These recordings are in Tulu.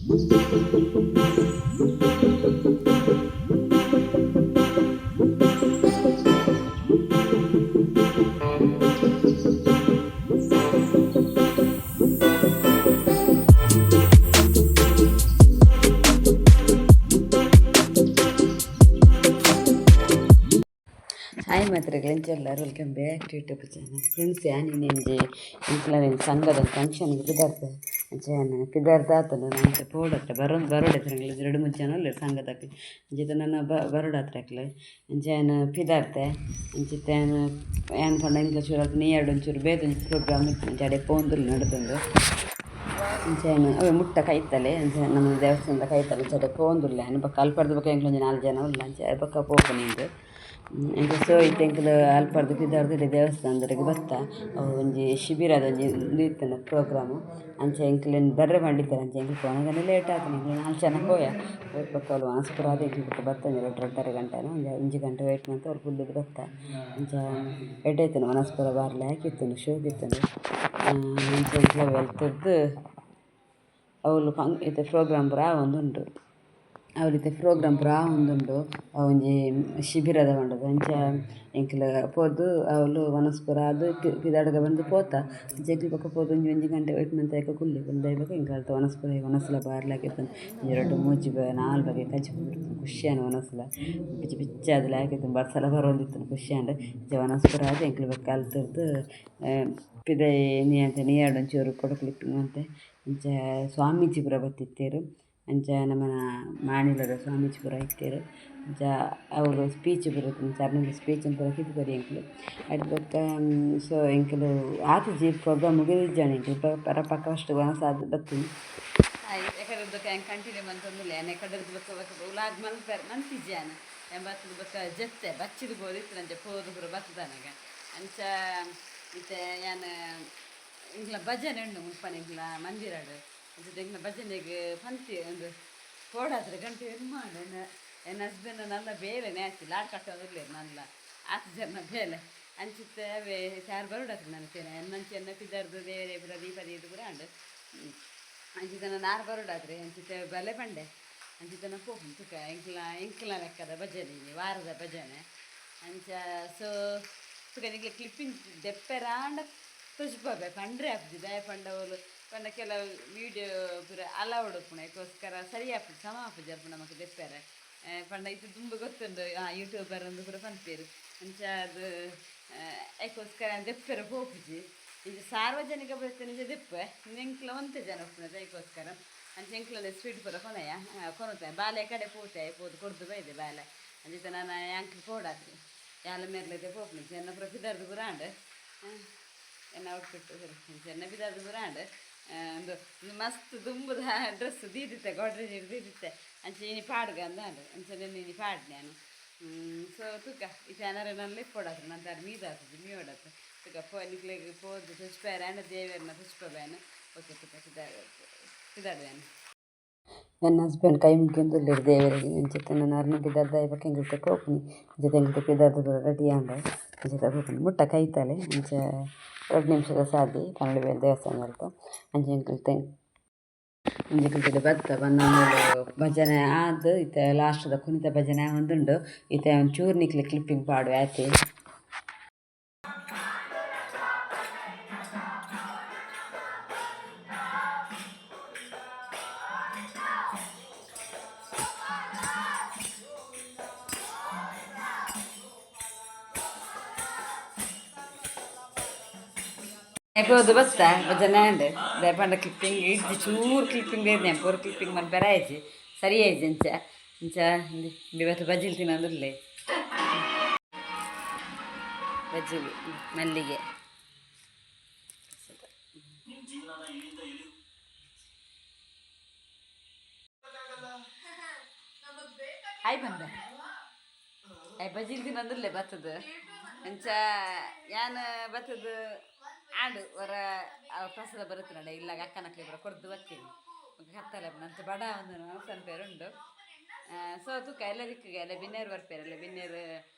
ಹಾಯ್ ಮಾತ್ರೆಗಳು ಎಂಚೆಲ್ಲರ್ welcome back to YouTube channel friends. ಯಾನ್ ಒಂಜಿ ಎಂಕ್ಲೆನ ಸಂಘದ ಫಂಕ್ಷನ್ ಪಿದಾರ್ತೆ. ಅಂಚ ಯಾನ್ ಪಿದಾರ್ದ ಆತುಂಡು, ನಮಕ್ ಪೋಡತ್ತೆ ಬರೊಂದು ಬರೋಡತ್ರೆ ರಡ್ಡ್ ಮೂಜಿ ಜನ ಉಲ್ಲೆರ್ ಸಂಘದಕ್ಲ್. ಅಂಚಿತ ನನ ಬರೋಡಾತ್ರೆ ಅಕ್ಲ್. ಅಂಚ ಯಾನ್ ಪಿದಾರ್ತೆ. ಅಂಚಿತ್ತೆ ಯಾನ್ ಯಾನ್ ಪಂಡ ಎಂಕ್ಲ ಚೂರು ಅಲ್ಪ ನಿಯರ್ಡ್ ಒಂಚೂರು ಬೇತೆ ಒಂಜಿ ಪ್ರೋಗ್ರಾಮ್ ಇತ್ತು, ಅಂಚ ಅಡೆ ಪೋವೊಂದುಲ್ಲೆ ನಡತೊಂದು. ಅಂಚ ಯಾನ್ ಅವ್ವೆ ಮುಟ್ಟ ಕೈತಲೆ, ಅಂಚ ನಮ್ಮ ದೇವಸ್ಥಾನದ ಕೈತಲೆ. ಅಂಚ ಅಡೆ ಪೋವೊಂದುಲ್ಲೆ ಯಾನ್. ಬೊಕ್ಕ ಅಲ್ಪರ್ದ್ ಬೊಕ್ಕ ಎಂಕ್ಲ ಒಂಜಿ ನಾಲ್ ಜನ ಉಲ್ಲ, ಅಂಚ ಬೊಕ್ಕ ಪೋಪುನಿ ಇಂದ್. ಎಂಕ್ ಸೊ ಇತ್ತೆ ಎಂಕುಲು ಅಲ್ಪರ್ದ್ ಪಿದಾಡ್ದ್ ಇಡೆ ದೇವಸ್ಥಾನದಡೆಗ್ ಬತ್ತ. ಅವು ಒಂಜಿ ಶಿಬಿರದ ಒಂಜಿ ಉಂದು ಇತ್ತ್ಂಡ್ ಪ್ರೋಗ್ರಾಮ್. ಅಂಚ ಎಂಕ್ಲೆನ್ ಬರ್ರೆ ಪಂಡಿತ್ತೆರ್. ಅಂಚ ಎಂಕುಲು ಪೋನಗನೆ ಲೇಟ್ ಆತುಂಡು. ಎಂಕುಲು ನಾಲ್ ಜನ ಪೋಯ. ಪೋದು ಬೊಕ್ಕ ಅವ್ಲು ವನಸ್ ಪೂರ ಆದ್ ಎಂಕುಲು ಬೊಕ್ಕ ಬತ್ತ. ಒಂಜಿ ರಡ್ಡ್ ರಡ್ಡರೆ ಗಂಟೆ ಆಂಡ್. ಒಂಜಿ ಒಂಜಿ ಗಂಟೆ ವೈಟ್ ಮಂತ್ ಅವ್ಲು ಕುಲ್ಲುದು ಬತ್ತ. ಅಂಚ ಎಡ್ಡೆ ಇತ್ತ್ಂಡ್ ವನಸ್ ಪೂರ ಬಾರಿ ಲಾಯ್ಕ್ ಇತ್ತ್ಂಡ್, ಶೋಕು ಇತ್ತ್ಂಡ್. ಅಂಚ ಎಂಕ್ಲ ವೆಲ್ತುರ್ದ್ ಅವ್ಲು ಇತ್ತೆ ಪ್ರೋಗ್ರಾಮ್ ಪೂರ ಆವೊಂದುಂಡು. ಅವ್ಲು ಇತ್ತೆ ಪ್ರೋಗ್ರಾಮ್ ಪೂರ ಆವೊಂದುಂಡು. ಒಂಜಿ ಶಿಬಿರದ ಪಂಡ್ದ್. ಅಂಚ ಎಂಕ್ಲ ಪೋದು ಅವ್ಲು ವನಸ್ ಪೂರ ಆದ್ ಪಿದಾಡ್ಗ ಪಂದ್ ಪೋತ. ಅಂಚ ಎಂಕ್ಲು ಬೊಕ ಪೋದು ಒಂಜಿ ಒಂಜಿ ಗಂಟೆ ವೈಟ್ ಮಂತ್ ಐಕ ಕುಲ್ಲೆ. ಕುಲ್ದಾಯಿ ಬೊಕ ಎಂಕ್ ಅಲ್ತ ವನಸ್ ಪೂರ ವನಸ್ಲ ಬಾರಿ ಲಾಯ್ಕ್ ಇತ್ತ್ಂಡ್. ಒಂಜಿ ರಡ್ಡ್ ಮೂಜಿ ನಾಲ್ ಬಗೆ ಕಜಿಪು ಇತ್ತ್ಂಡ್. ಖುಷಿ ಆಂಡ್ ವನಸ್ಲ. ಪಿಚ್ಚಿ ಪಿಚ್ಚಿ ಆದ್ ಲಾಯ್ಕ್ ಇತ್ತ್ಂಡ್. ಬರ್ಸಲ ಬರೊಂದಿತ್ತ್ಂಡ್, ಖುಷಿ ಆಂಡ್. ಅಂಚ ವನಸ್ ಪೂರ ಆದ್ ಎಂಕ್ಲು ಬೊಕ ಅಲ್ತುರ್ದು ಪಿದಯಿ ನಿಯಂತೆ ನಿಯರ್ಡ್ ಒಂಚೂರು ಫೊಟೊ ಕ್ಲಿಪ್ಪಿಂಗ್ ಮಂತೆ. ಅಂಚ ಸ್ವಾಮೀಜಿ ಪೂರ ಬತ್ತಿತ್ತೆರ್. ಅಂಚ ನಮನ ಮಾಣಿಲದ ಸ್ವಾಮೀಜಿ ಪೂರ ಇತ್ತೆರ್. ಅಂಚ ಅವ್ಲು ಸ್ಪೀಚ್ ಪೂರ ಇತ್ತ್ಂಡ್. ಅರ್ನ ಸ್ಪೀಚ್ ನ್ ಪೂರ ಕೆಬಿ ಎಂಕುಲು. ಐಡ್ದ್ ಬೊಕ್ಕ ಸೊ ಎಂಕುಲು ಆತಿಜಿ ಪ್ರೋಗ್ರಾಮ್ ಮುಗಿದಿಜ್ಜಾಂಡ್. ಎಂಕುಲು ಪರ ಪಕ್ಕ ಫಸ್ಟ್ ವನಸ್ ಆದ್ ಬತ್ತಿನಿ. ಎಕಡೆರ್ದ್ ಬೊಕ್ಕ ಯಾನ್ ಕಂಟಿನ್ಯೂ ಮಂತೊಂದುಲ್ಲೆ. ಯಾನ್ ಎಕಡೆರ್ದ್ ಬೊಕ್ಕ ಬೊಕ್ಕ ವ್ಲಾಗ್ ಮಲ್ಪೆರೆ ಮಲ್ತಿಜಿ ಯಾನ್. ಯಾನ್ ಬತ್ತುದು ಬೊಕ್ಕ ಜೆತ್ತೆ ಬಚ್ಚಿದ್ ಪೋದಿತ್ತಿನ. ಅಂಚ ಪೋದು ಪೂರ ಬತ್ತುದನಗ. ಅಂಚ ಇತ್ತೆ ಯಾನ್ ಎಂಕ್ಲ ಭಜನೆ ಉಂಡು ಮುಲ್ಪನೆ ಎಂಕ್ಲ ಮಂದಿರಡ್. ಅಂಚ ಎಂಕ್ಲ ಭಜನೆಗ್ ಪಂತಿ ಉಂದು ಪೋಡಾತ್ರೆ ಗಂಟೆ ಎಣ್ಮ ಆಂಡ್. ಎನ್ನ ಎನ್ನ ಹಸ್ಬೆಂಡ್ ನಲ್ಲ ಬೇಲೆನೆ ಆಚಿ ಲಾಡ್ ಕಟ್ಟೊಂದುಲ್ಲೆರ್. ನಲ್ಲ ಆತ್ ಜನ ಬೇಲೆ. ಅಂಚಿತ್ತೆ ಅವೇ ಚಾರ್ ಬರೋಡಾತ್ರೆ ನನ ಎನ್ನಂಚಿ ಎನ್ನ ಪಿದರ್ದು ದೇವರೆ ಪೂರ ದೀಪ ದೀದ್ ಪೂರ ಆಂಡ್. ಅಂಚಿತ್ತನ ನಾರ್ ಬರೋಡಾತ್ರೆ. ಅಂಚಿತ್ತೆ ಬಲೆ ಪಂಡೆ. ಅಂಚಿತ್ತನ ಪೋಪುನು ತುಕ. ಎಂಕ್ಲ ಎಂಕ್ಲ ಲೆಕ್ಕದ ಭಜನೆ ಇನಿ, ವಾರದ ಭಜನೆ. ಅಂಚ ಸೊ ತುಕ ನಿಕ್ಲೆ ಕ್ಲಿಪ್ಪಿಂಗ್ ದೆಪ್ಪೆರಾಂಡ ತೊಜ್ಪಾಬೆ ಪಂಡ್ರೆ ಆಪುಜಿ. ದಾಯೆ ಪಂಡ ಅವ್ಲು ಪಂಡ ಕೆಲವು ವೀಡಿಯೋ ಪೂರ ಅಲೌಡ್ ಉಪ್ಪುಂಡು. ಐಕೋಸ್ಕರ ಸರಿ ಆಪುಜಿ, ಸಮ ಆಪುಜಿ ಅಲ್ಪ ನಮಕ್ ದೆಪ್ಪೆರೆ. ಪಂಡ ಇತ್ತೆ ದುಂಬು ಗೊತ್ತುಂಡು, ಯೂಟ್ಯೂಬರ್ ಅಂದ್ ಪೂರ ಪನ್ಪೆರ್. ಅಂಚ ಅದು ಐಕೋಸ್ಕರ ದೆಪ್ಪೆರೆ ಪೋಪುಜಿ. ಇಂಚ ಸಾರ್ವಜನಿಕ ಬತ್ತ್ ನಿಜ ದೆಪ್ಪೆ. ಎಂಕ್ಲ ಒಂತೆ ಜನ ಉಪ್ಪುನತೆ ಐಕೋಸ್ಕರ. ಅಂಚ ಎಂಕ್ಲನೆ ಸ್ವೀಟ್ ಪೂರ ಕೊನಯ ಕೊನೊತೆ. ಬಾಲೆ ಕಡೆ ಪೋತೆ, ಪೋದು ಕೊರ್ದು ಬೈದೆ ಬಾಲೆ. ಅಂಚಿತ್ತ ನನ ಯಾಂಕ್ಲ್ ಪೋಡಾತ್ರಿ ಯಾಲ ಮೆರ್ಲೆದೆ ಪೋಪುನಿ. ಎನ್ನ ಪೂರ ಪಿದರ್ದು ಪೂರ ಆಂಡ್. ಎನ್ನ ಔಟ್ಫಿಟ್ ಎನ್ನ ಪಿದರ್ದು ಪೂರ ಆಂಡ್. ಉಂದು ಮಸ್ತ್ ದುಂಬುದ ಡ್ರೆಸ್ ದೀದಿತ್ತೆ, ಗೋಡ್ರೇಜ್ ದೀದಿತ್ತೆ. ಅಂಚ ಇನಿ ಪಾಡ್ಗ ಅಂದಾಂಡ್. ಅಂಚ ನೆನ್ನೆ ಇನಿ ಪಾಡ್ನೆ ಯಾನ್. ಸೊ ತುಕ ಇತ್ತೆ ಅನರೆ ನಲ್ಲ ಇಪ್ಪೊಡಾತ್ರಿ ನಂತರ ಮೀದಾತುಜಿ ಮೀಯೋಡಾತ್ರಿ. ತುಕ ಪೋ ನಿಕ್ಲೆಗ್ ಪೋದು ತುಚ್ಪೆರೆ ಆಂಡ ದೇವೆರ್ನ ತುಚ್ಪಬೇನು. ಓಕೆ, ತುಕ ಪಿದಾಡುವೆನ್. ಎನ್ನ ಹಸ್ಬೆಂಡ್ ಕೈ ಮುಗಿಯೊಂದುಲ್ಲೆರ್ ದೇವೆರೆಗ್. ಇಂಚಿತ್ತ ನನ ಅರ್ನ ಪಿದರ್ದಾಯಿ ಬೊಕ್ಕ ಎಂಕಲ್ತ ಪೋಪುನಿ. ಅಂಚ ಎಂಕಲ್ತ ಪಿದರ್ದು ಪೂರ ರೆಡಿ ಆಂಡ್. ಅಂಚ ಪೋಪುನಿ ಮುಟ್ಟ ಕೈತಲೆ. ಅಂಚ ರಡ್ಡ್ ನಿಮಿಷದ ಸಾದಿ ಪನೊಲಿಬೈಲ್ ದೇವಸ್ಥಾನ ಅಲ್ಪ. ಅಂಚ ಎಂಕಲ್ತ ಒಂಜಿ ಎಂಕಲ್ತ ಬತ್ತ ಬನ್ನ ಮೂಲು ಭಜನೆ ಆದ್ ಇತ್ತೆ ಲಾಸ್ಟ್ ದ ಕುಣಿತ ಭಜನೆ ಆವೊಂದುಂಡು. ಇತ್ತೆ ಒಂಚೂರು ನಿಕ್ಲೆ ಕ್ಲಿಪ್ಪಿಂಗ್ ಪಾಡುವೆ ಆತೆ. ಪೋದು ಬತ್ತ ಭಜನೆ ಆಂಡ್. ದಾಯೆ ಪಂಡ ಕ್ಲಿಪ್ಪಿಂಗ್ ಇಜ್ಜಿ, ಚೂರು ಕ್ಲಿಪ್ಪಿಂಗ್ ಇಜ್ಜಿ. ಪೂರ ಕ್ಲಿಪ್ಪಿಂಗ್ ಮನ್ಪೆರೆ ಆಯ್ಜಿ, ಸರಿ ಆಯ್ಜಿ. ಅಂಚ ಅಂಚ ಇಂದು ಬಜಿಲ್ ತಿನ್ನೊಂದುಲ್ಲೆ. ಬಜ್ಜಿಲು ಮಲ್ಲಿಗೆ. ಆಯ್ ಬಂದ ಆಯ್ ಬಜಿಲ್ ತಿನ್ನೊಂದುಲ್ಲೆ ಬತ್ತದ. ಅಂಚ ಯಾನ್ ಬತ್ತದ ಆಂಡ್. ಒರ ಪ್ರಸಾದ ಬರುತ್ತಿನಡ ಇಲ್ಲಾಗ ಅಕ್ಕನಕ್ಲೆ ಪೂರ ಕೊರ್ದು ಬತ್ತೀನಿ. ಕತ್ತಲೆ ನಂತ ಬಡ ಒಂದು ಮನಸ್ಸನ್ಪೇರುಂಡು. ಸೊ ತುಕ ಎಲ್ಲ ದಿಕ್ಕಿಗೆ ಎಲ್ಲ ಬಿನ್ನೇರು ಬರ್ಪೇರು. ಎಲ್ಲ ಬಿನ್ನೇರು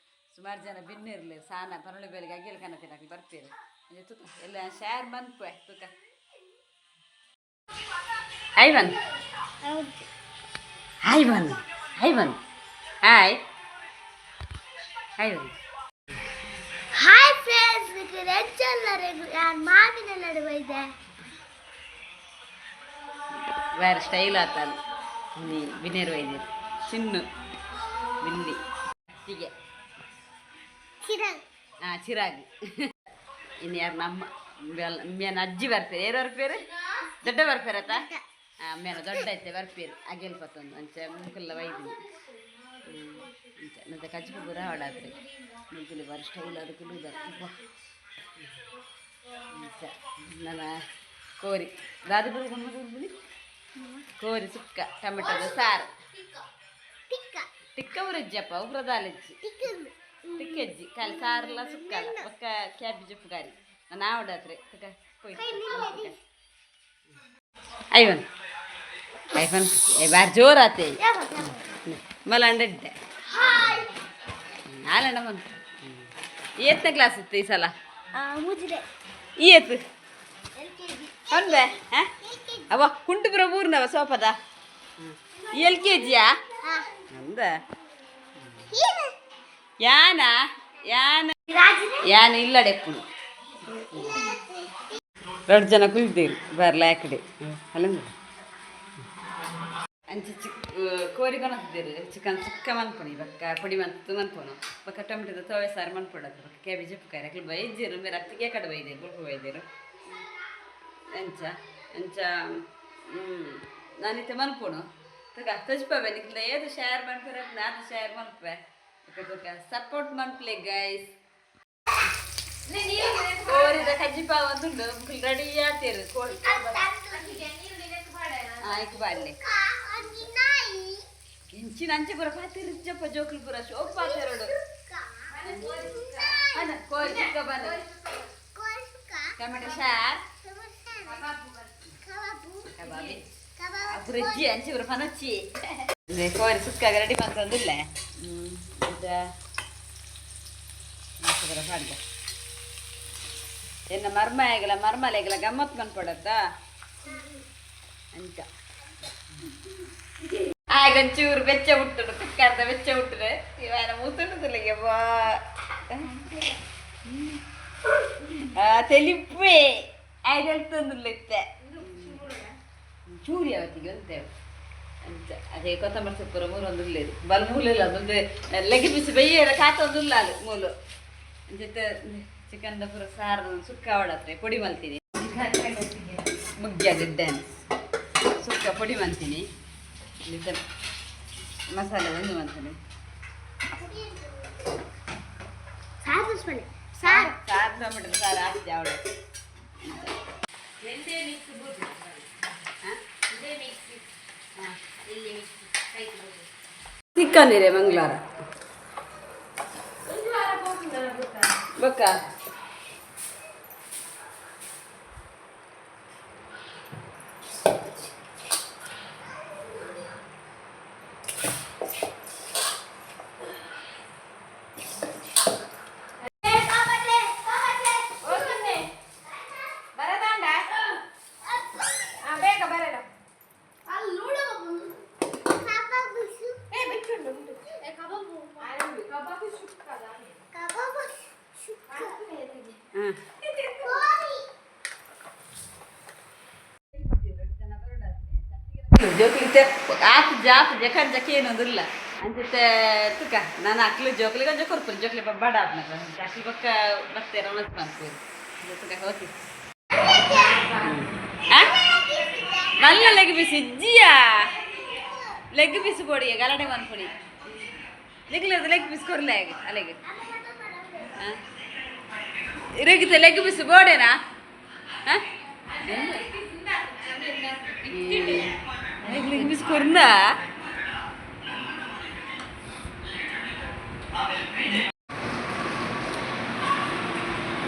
ಸುಮಾರು ಜನ ಬಿನ್ನಿರ್ಲಿ ಸಾನ ಪನೊಳಿ ಬೇಲಿಗೆ ಅಗ್ಗಿಲ್ ಕನತಿನಕ್ಲು ಬರ್ಪೇರು. ಅಂಚ ತುಕ ಎಲ್ಲ ಶೇರ್ ಮನ್ಪುವೆ ತುಕ. ಐವನ್ ಹಾಯ್ ಬನ್, ಹಾಯ್ ಬನ್, ಹಾಯ್ ಹಾಯ್ ಬನ್. ಹಾಯ್ ಫ್ರೆಂಡ್ಸ್, ನಾನು ಮಾವಿನ ನಡುವೆ ಇದೆ. ಬೇರೆ ಸ್ಟೈಲ್ ಆತಲ್ಲ. ನೀ ಬಿನೇರು ವೈದ್ಯರು ಚಿನ್ನು ಬಿಲ್ಲಿ ಅತ್ತಿಗೆ. ಚಿರಾಗ್. ಹಾಂ, ಚಿರಾಗ್. ಇನ್ನು ಯಾರು ನಮ್ಮ ಮೇನ ಅಜ್ಜಿ ಬರ್ಪೇರು. ಏರು ಬರ್ಪೇರು? ದೊಡ್ಡ ಬರ್ಪೇರತ್ತ? ಹಾಂ, ಮೇನ ದೊಡ್ಡ ಐತೆ ಬರ್ಪೇರು. ಅಗೆಲ್ ಪತ್ತೊಂದು ಅಂಚೆ ಮುಕುಲ್ಲ ವೈದಿನಿ ಅಂಚೆ. ಮತ್ತೆ ಕಜ್ಜು ಪೂರ ಹಾಡಾದ್ರೆ ಮುಗುಲು ಬಾರಿ ಸ್ಟೈಲ್. ಅದಕ್ಕೂ ಅಂಚ ನನ್ನ ಕೋರಿ ದಾದ ಕೋರಿ ಸುಕ್ಕ ಟೊಮೆಟೊದ ಸಾರು. ಟಿಕ್ಕ. ಟಿಕ್ಕ ಉರಜ್ಜಪ್ಪ ಉಬ್ರದಾಲಜ್ಜಿ. ಟಿಕ್ಕ. ಟಿಕ್ಕೆಜ್ಜಿ ಖಾಲಿ ಸಾರ್ಲ ಸುಕ್ಕಲ ಬೊಕ್ಕ ಕ್ಯಾಬೇಜ್ ಉಪ್ಪುಗಾರಿ. ನಾನು ಆವಡಾತ್ರೆ ತುಕ ಪೋಯ್. ಐವನ್ ಐಫನ್ ಬಾರಿ ಜೋರಾತೆ. ಮಲಂಡ ಇದ್ದೆ. ಹಾಯ್. ನಾಲಂಡ ಬಂತು. ಏತ್ನ ಕ್ಲಾಸ್ ಇತ್ತು ಈ ಸಲ? ಮುಜಿರೆ. ಈ ಏತ್? L K G. ಅನ್ಬೆ ಹಾ ಅವ ಕುಂಟುಪುರ ಊರ್ನವ ಸೋಪದ ಎಲ್ ಕೆ ಜಿಯಾ? ಹಾ. ಅಂದ ಯಾನ ಯಾನ ಯಾನ ಇಲ್ಲಡೆಪ್ಪುನು. ಎರಡು ಜನ ಕುಲ್ದೀರು ಬರ್ಲ ಆಕಡೆ ಅಲ್ಲಂದ ಅಂಚೆ ಚಿಕ್ ಕೋರಿ ಕೊನತ್ತಿದ್ದೀರು. ಚಿಕನ್ ಸುಕ್ಕ ಮನ್ಪುನಿ, ಬಕ್ಕ ಪೊಡಿ ಮಂತು ಮನ್ಪುನು, ಬಕ್ಕ ಟೊಮೆಟೊದ ತೋವೆ ಸಾರು ಮನ್ಪೊಡದು, ಬಕ್ಕ ಕ್ಯಾಬೇಜ್ ಉಪ್ಪುಕಾರಿ. ಅಕ್ಲು ಬೈಜೀರು ಮೇರೆ ಅತ್ತಿಗೆ ಕಡೆ ಬೈದೇರು, ಬುಲ್ಪು ಬೈದೇರು. ಅಂಚ ಅಂಚ ನಾನಿತ್ತೆ ಮನ್ಪುನು. ತಗ ತಜ್ಪವೆ ನಿಕ್ಲ ಏದು ಶೇರ್ ಮನ್ಪುರ ನಾತು ಶೇರ್ ಮನ್ಪೆ. ತುಕ ಸಪೋರ್ಟ್ ಮನ್ಪ್ಲೆ ಗೈಸ್. ಕೋರಿದ ಕಜ್ಜಿಪ ಒಂದುಂಡು, ರೆಡಿ ಆತೇರು. ಕೋಳಿ ಆಯ್ತು ಬಾಡ್ಲೆ. ಇಂಚಿನ ಅಂಚೆ ಪೂರ ಪಾತಿರು ಜಪ್ಪ ಜೋಕುಲು ಪೂರ ಶೋಕ್ ಪಾತಿರೋಡು. ಅಣ್ಣ ಕೋರಿ ಸುಕ್ಕ ಬನ್ನ, ಟೊಮೆಟೊ ಸಾರ್, ಕಬಾಬಿ ಅಪುರಜ್ಜಿ ಅಂಚೆ ಪೂರ ಪನಚ್ಚಿ. ಕೋರಿ ಸುಕ್ಕ ರೆಡಿ ಮಾಡ್ತಂದಿಲ್ಲ ಪೂರ ಪಾಡ್ದೆ. ಎನ್ನ ಮರ್ಮ ಆಗಲ ಮರ್ಮಲೆಗಲ ಗಮ್ಮತ್ ಮನ್ಪಡತ್ತಾ ಅಂಚ. ಆಗ ಒಂಚೂರು ಬೆಚ್ಚ ಹುಟ್ಟುಡು, ಕುಕ್ಕರ್ದ ಬೆಚ್ಚ ಹುಟ್ಟುಡು. ಇವಾಗ ಮೂಸುಂಡುದಿಲ್ಲ ಬಾ ತೆಲಿಪ್ಪೆ ಆಯ್ತು ಇತ್ತೆ ಚೂರಿ ಅವತ್ತಿಗೆ ಒಂತೆ ಅಂಚ. ಅದೇ ಕೊತ್ತಂಬರಿ ಸೊಪ್ಪು ಮೂರು ಒಂದು ಇಲ್ಲೇದು ಬಲ್ ಮೂಲಿಲ್ಲ. ಒಂದು ಲೆಗ್ ಪೀಸ್ ಬೆಯ್ಯರ ಕಾತ ಒಂದು ಇಲ್ಲ ಅದು ಮೂಲು. ಜೊತೆ ಚಿಕನ್ ಪೂರ ಸಾರು ಸುಕ್ಕ ಅವಳತ್ರೆ ಪೊಡಿ ಮಲ್ತೀನಿ. ಮುಗ್ಯಾಗ ಡ್ಯಾನ್ಸ್. ಸುಕ್ಕ ಪೊಡಿ ಮಾಡ್ತೀನಿ, ಮಸಾಲೆ ಒಂದು ಮಾಡ್ತೀನಿ. ಸಾರು ಸಾರು. ಸಾರು, ಟೊಮೆಟೊ ಸಾರು ಹಾಕಿದೆ ಅವಳು. ಚಿಕ್ಕಂದಿರೆ ಮಂಗಳವಾರ ಬೊಕ್ಕ. ಬೇಗ ಬರೋಣ. ಹಾಂ. ಜೋಕ್ಲಿತ್ತೆ ಆತು ಜಾತು ಜಕನ್ ಜಕ ಏನೊಂದಿಲ್ಲ ಅಂಚಿತ್ತೆ ತುಕ. ನಾನು ಅಕ್ಲು ಜೋಕ್ಲಿಗೆ ಒಂಜ ಕೊರ್ಪುನು. ಜೋಕ್ಲಿ ಬಡ ಆತ್ಮಕ ಅಕ್ಲು ಬೊಕ್ಕ ಬತ್ತೇರ ಮಸ್ತ್ ಮನ್ಪುರು ತುಕ ಹೋತಿ. ಮಲ್ಲ ಲೆಗ್ ಪೀಸ್ ಇಜ್ಜಿಯಾ? ಲೆಗ್ ಪೀಸ್ ಕೊಡಿ, ಗಲಾಟೆ ಮನ್ಪುನಿ. ಲೆಗ್ ಲೆಗ್ ಪೀಸ್ ಕೊರ್ಲೆ ಅಲೆಗ್ ಇರಗಿತ. ಲೆಗ್ ಪೀಸ್ ಬೋಡೇನಾ? ಹಾಂ, ಲೆಗ್ ಪೀಸ್ ಕೊರ್ನಾ?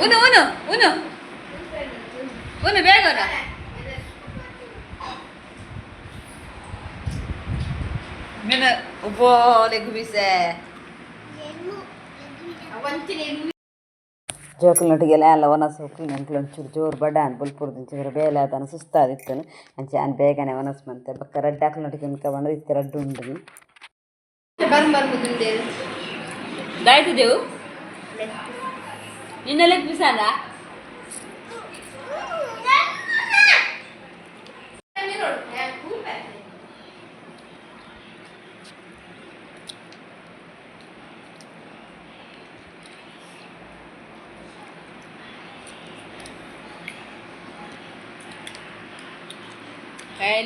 ಉನು ಉನು ಉನು ಉನು, ಬೇಗ ಉನು. ಮೆನ ಉಬ್ಬೋ ಲೆಗ್ ಪೀಸೆ. ಜೋಕುಲ್ನೊಟ್ಟಿಗೆಲ್ಲ ಎಲ್ಲ ಒನಸ್ ಹೋಗ್ತೀನಿ. ಎಂಕ್ಲು ಒಂಚೂರು ಜೋರು ಬಡ ಅನ್ ಬುಲ್ಪುರ್ದಿಂಚ ಬೇಲೆ ಆದನ ಸುಸ್ತಾದಿತ್ತನು. ಅಂಚೆ ಆನ್ ಬೇಗನೆ ಒನಸ್ ಮಂತೆ ಬೊಕ್ಕ ರಡ್ಡ್ ಅಕ್ಲ್ನೊಟ್ಟಿಗೆ ಇನ್ಕ ಪಂಡ ಇತ್ತೆ ರಡ್ಡ್ ಉಂಡು. ದಾಯ್ತು ದೇವು ನಿನ್ನ ಲೆಗ್ ಪೀಸ್.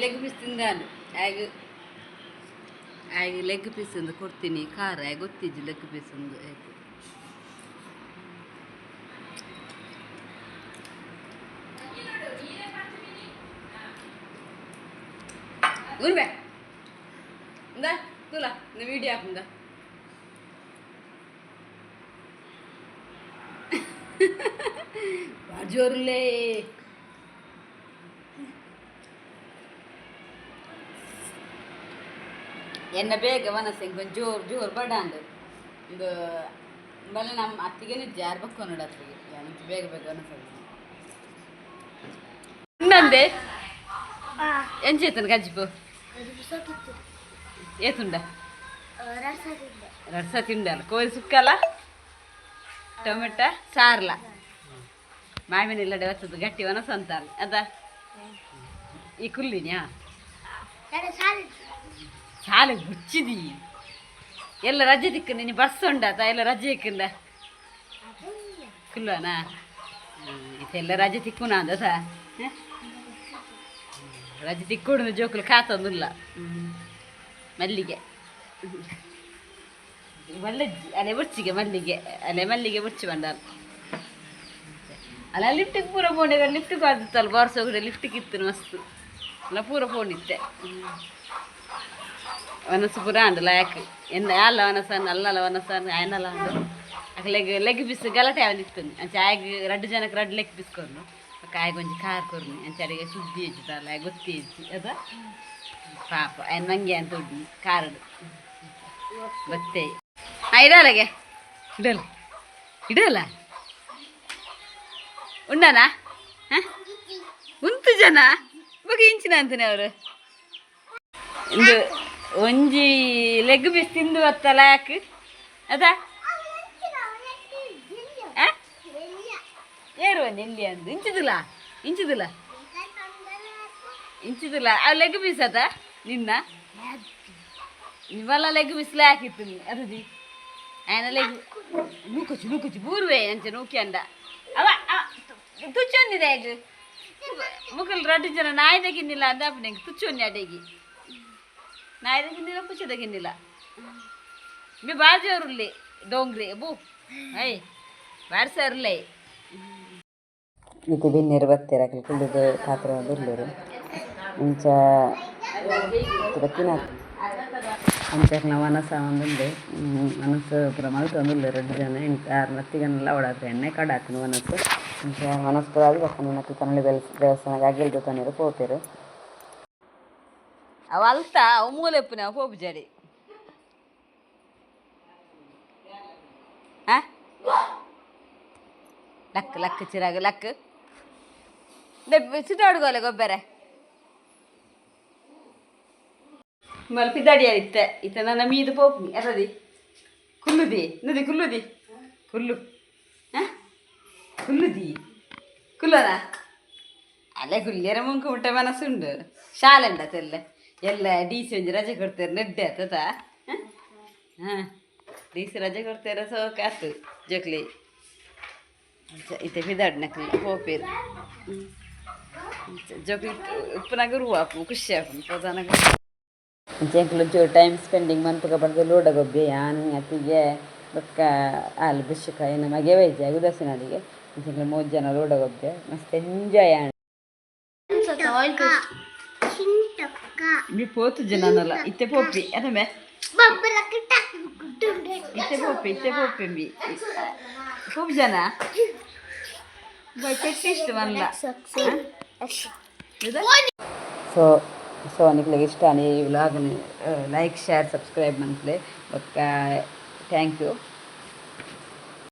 ಲೆಗ್ ಪೀಸ್ ತಿಂದಾನು ಆಗ ಆಗ ಲೆಗ್ ಪೀಸ್ ಒಂದು ಕೊಡ್ತೀನಿ ಖಾರ ಗೊತ್ತಿಜ್ಜು ಲೆಗ್ ಪೀಸ್ ಒಂದು ಆಯ್ತು. ಉರ್ವೆ ಇಂದ ತುಲ ವಿಡಿಯೋ ಹಾಕುಂದ ಜೋರುಲೇ. ಎನ್ನ ಬೇಗ ಮನಸ್ಸು ಒಂಜಿ ಜೋರು ಜೋರು ಬಡಾಂಡ್ ಇದು ಬಲೆ ನಮ್ಮ ಅತ್ತಿಗೆ ಜಾರ್ ಬಕ್ಕು ನೋಡು ಅತ್ತಿಗೆ ಯಾನಂಚ ಬೇಗ ಬೇಗ ಮನಸ್ಸು ಉಂಡಂದೆ. ಎಂಚ ಕಜ್ಜಿಪು ಏತುಂಡ? ರಸ ತಿಂಡಲ್ಲ, ಕೋಳಿ ಸುಕ್ಕಲ್ಲ, ಟೊಮೆಟೊ ಸಾರ್ಲ ಮಾವಿನ ಇಲ್ಲಡೆ ಬರ್ತದೆ ಗಟ್ಟಿ ಒನಸ ಅಂತಾರ ಅದ ಈ ಕುಲ್ಲಿನ್ಯಾ ಶಾಲೆ ಗುಚ್ಚಿದಿ ಎಲ್ಲ ರಜೆ ದಿಕ್ಕು ನೀನು ಬಸ್ ಉಂಡಾತ ಎಲ್ಲ ರಜೆ ಇಕ್ಕಂದ ಕುಲ್ಲನಾ ಇದೆಲ್ಲ ರಜೆ ತಿಕ್ಕುನ ಅಂದತ ರಜೆ ತಿಕ್ಕೊಡು ಜೋಕುಲು ಕಾತೊಂದುಲ್ಲ ಮಲ್ಲಿಗೆ ಮಲ್ಲಜ್ಜಿ ಅಲೆ ಬುರ್ಚಿಗೆ ಮಲ್ಲಿಗೆ ಅಲೆ ಮಲ್ಲಿಗೆ ಬುರ್ಚಿ ಬಂದಾರ ಅಲ್ಲ. ಲಿಫ್ಟಿಗೆ ಪೂರ ಫೋನ್ ಲಿಫ್ಟಿಗೆ ಆದಿತ್ತಲ್ಲ ಬಾರ್ಸ ಹೋಗಿದ್ರೆ ಲಿಫ್ಟಿಗೆ ಇತ್ತು ಮಸ್ತ್ ಅಲ್ಲ ಪೂರ ಫೋನ್ ಇತ್ತೆ. ವನಸು ಪೂರ ಅಂಡಲ ಯಾಕೆ ಎಂದ ಅಲ್ಲ ವನಸನ್ ಅಲ್ಲಲ್ಲ ವನಸನ್ ಆಯನಲ್ಲ ಅಂಡು ಅಕ್ ಲೆಗ್ ಲೆಗ್ ಪೀಸ್ ಗಲಾಟೆ ಅವನಿತ್ತು. ಅಂಚೆ ಆಯಗ್ ರಡ್ಡು ಜನಕ್ಕೆ ರಡ್ಡು ಲೆಗ್ ಪೀಸ್ ಕೊರ್ನು ಬೊಕ್ಕ ಆಯಗ್ ಒಂಜಿ ಕಾರ್ ಕೊರ್ನು. ಅಂಚೆ ಅಡಿಗೆ ಸುದ್ದಿ ಇಜ್ಜಿದಲ್ಲ ಗೊತ್ತಿ ಇಜ್ಜಿ ಅದ ಪಾಪ ಆಯ್ನ ಮಂಗೆ ಅಂತ ಉಡ್ಡು ಕಾರಡು ಗೊತ್ತೇ. ಹಾಂ, ಇಡಲಗೆ ಇಡಲ್ಲ ಇಡಲ್ಲ ಉಂಡನಾ? ಹಾಂ, ಉಂತು ಜನ ಬೊಕ ಇಂಚಿನ ಅಂತಾನೆ ಅವರು ಇಂದು ಒಂಜಿ ಲೆಗ್ ಪೀಸ್ ತಿಂದು ಬತ್ತಲ್ಲ ಯಾಕೆ ಅದ ಆ? ಏರು ಒಂಜಿ ಎಲ್ಲಿ ಅಂದು ಇಂಚಿದಿಲ್ಲ ಇಂಚಿದಿಲ್ಲ ಇಂಚಿದಿಲ್ಲ. ಆ ಲೆಗ್ ಪೀಸ್ ಅದ ನಿನ್ನ ಇವೆಲ್ಲ ಲೆಗ್ ಪೀಸ್ ಹಾಕಿತ್ತು ಅದು ಆಯನ ಲೆಗ್ ನೂಕುಚು ನೂಕುಚು ಬೂರುವೆ ಅಂಚೆ ನೂಕಿ ಅಂಡ ಅವ ತುಚ್ಚೊಂದಿದೆ ಹೇಗೆ ಮುಕಲ್ ರಡ್ಡು ಜನ ನಾಯಿದಗಿನ್ನಿಲ್ಲ ಅಂದ ಅಪ್ಪನಿಗೆ ತುಚ್ಚೊಂದಿ ಅಡೆಗೆ ನಾಯಿದಗಿನ್ನಿಲ್ಲ ಪುಚ್ಚದಗಿನ್ನಿಲ್ಲ ಮಿ ಬಾಜೋರುಲ್ಲಿ ಡೋಂಗ್ರಿ ಬೂ I ಬಾರ್ಸರ್ಲೇ. ಇತ್ತೆ ಬಿನ್ನೆರ್ ಬತ್ತೆರ್ ಅಕುಲು ಕುಲ್ಲುದು ಪಾತೆರೊಂದು ಇಂಚ ಬತ್ತಿನ ಅಂಚ ಅಕ್ಲ್ನ ವನಸ ಆವೊಂದುಂಡು. ವನಸ್ ಪೂರ ಮಲ್ತೊಂದುಲ್ಲೆರ್ ರಡ್ಡ್ ಜನ. ಇಂಚ ಆರ್ ಮತ್ತಿಗನ್ಲ ಅವಡಾತ್ ಎಣ್ಣೆ ಕಡಾತ್ಂಡ್ ವನಸ್. ಇಂಚ ವನಸ್ ಪೂರ ಆದ್ ಬೊಕ್ಕ ನನ ಕನ್ನಡಿ ದೇವಸ್ಥಾನಗ್ ಅಗೆಲ್ ದೆತೊನೆರೆ ಪೋಪೆರ್. ಅವ ಅಲ್ತ ಅವು ಮೂಲೆ ಉಪ್ಪುನ ಅವು ಪೋಪುಜಾಡಿ. ಆ ಲಕ್ ಲಕ್ ಚಿರಾಗ ಲಕ್ ಸಿಟಾಡುಗೋಲೆ ಗೊಬ್ಬರ ಮಲ್ಪಿದಾಡಿ ಇತ್ತೆ ಇತ್ತೆ ನನ್ನ ಮೀದು ಪೋಪುನಿ ಅರದಿ ಕುಲ್ಲುದಿ ನದಿ ಕುಲ್ಲುದಿ ಕುಲ್ಲು ಹಾಂ ಕುಲ್ಲುದಿ ಕುಲ್ಲನ ಅಲ್ಲೇ ಕುಲ್ಲಿಯರ ಮುಂಕು ಮುಟ್ಟ ಮನಸ್ಸುಂಡು. ಶಾಲೆ ಉಂಡ ತೆಲ್ಲ ಎಲ್ಲ ಡಿ ಸಿ ಒಂಜಿ ರಜೆ ಕೊಡ್ತಾರೆ ನೆಡ್ಡೆ ಆತದ. ಹಾಂ, ಡಿ ಸಿ ರಜೆ ಕೊಡ್ತಾರೆ ಸೋಕಾತು ಜೋಕ್ಲಿ ಇತ್ತೆ ಪಿದಾಡ್ ನಕಲ್ ಪೋಪೇರು ಜೋಕ್ಲಿ ಉಪ್ಪುನಾಗ ರುವಾಪು ಖುಷಿ ಆಪುಂಡು ಪೋದಾನಗ. ಇಂಚ ಎಂಕುಲು ಒಂಚೂರು ಟೈಮ್ ಸ್ಪೆಂಡಿಂಗ್ ಮನ್ಪುಗ ಪಂಡ್ದ್ ಲೂಡ ಗೊಬ್ಬಿ ಯಾನ್ ಅತ್ತಿಗೆ ಬೊಕ್ಕ ಆಲ್ ಬಿಶುಕ ಎನ್ನ ಮಗೆ ವೈದ್ಯ ಉದಾಸಿನಡಿಗೆ. ಇಂಚ ಎಂಕುಲು ಮೂಜಿ ಜನ ಲೂಡ ಗೊಬ್ಬೆ ಮಸ್ತ್ ಎಂಜಾಯ್ ಆಂಡ್. ಮಿ ಪೋತು ಜನನಲ್ಲ ಇತ್ತೆ ಪೋಪಿ ಅದಮೆ ಇತ್ತೆ ಪೋಪಿ ಇತ್ತೆ ಪೋಪಿ ಬಿ ಪೋಪು ಜನ ಪೆಟ್ಟು ಇಷ್ಟು ಮಲ್ಲ. ಸೊ ಸೊ ನಿಕ್ಲೆಗ್ ಇಷ್ಟ ಆಂಡ ಈ ವ್ಲಾಗ್ನ್ ಲೈಕ್ ಶೇರ್ ಸಬ್ಸ್ಕ್ರೈಬ್ ಮನ್ಪುಲೆ. ಬೊಕ್ಕ thank you.